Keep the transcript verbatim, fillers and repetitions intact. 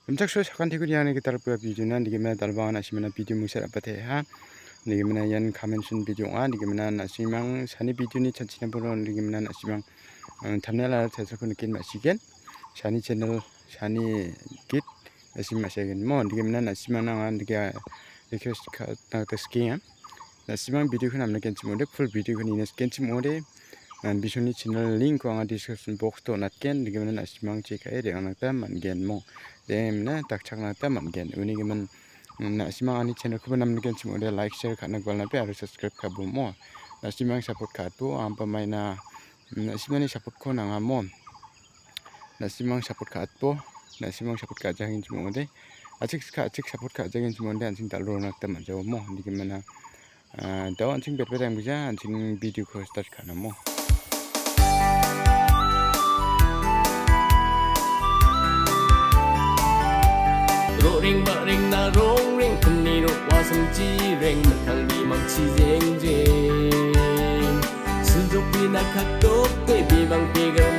Rimchaksoa sakantikon iani gital pua video-na nigimin dalbang na·simana video mingsa ra·bateha. Nigimin ian comment section video ong·a. Nigimin na·simang sani video-ni chanchina boro nigimin na·simang, eh, thumbnail aro title-ko nikgen ma·sigen. Sani channel, sani git, na·sim ma·sigen mo. Nigimin na·simang nang·a nigia request ka-, na·, skenga. Na·simang video-ko namna genchim ong·ode, full video-ko nina genchim ong·ode. Ah, Bisoni channel link-ko anga description box-o natgen, nigimin na·simang check ka·e re·angna gita man·gen mo. Dem na dakchakna gita man·gen. Uni gimin, mm, na·simang ani channel-koba namna genchim ong·ode, like, share ka·na gualnabe aro subscribe ka·bo mo. Na·simang support ka·atbo, amba maina, mm, na·simani support-ko nanga mo. Na·simang support ka·atbo, na·simang support ka·jagenchim ong·ode. Achik ka-, achik support ka·jagenchim ong·ode, an·ching dal·rona gita man·jawa mo. Nikimina, ah, dao an·ching betbet angbija, an·ching video-ko start ka·na mo. Ro·reng ba·rengna rongreng, pini ro·wasangchi reng, mittang bimangchi jengjeng. Sujokbina katokde bimang pegang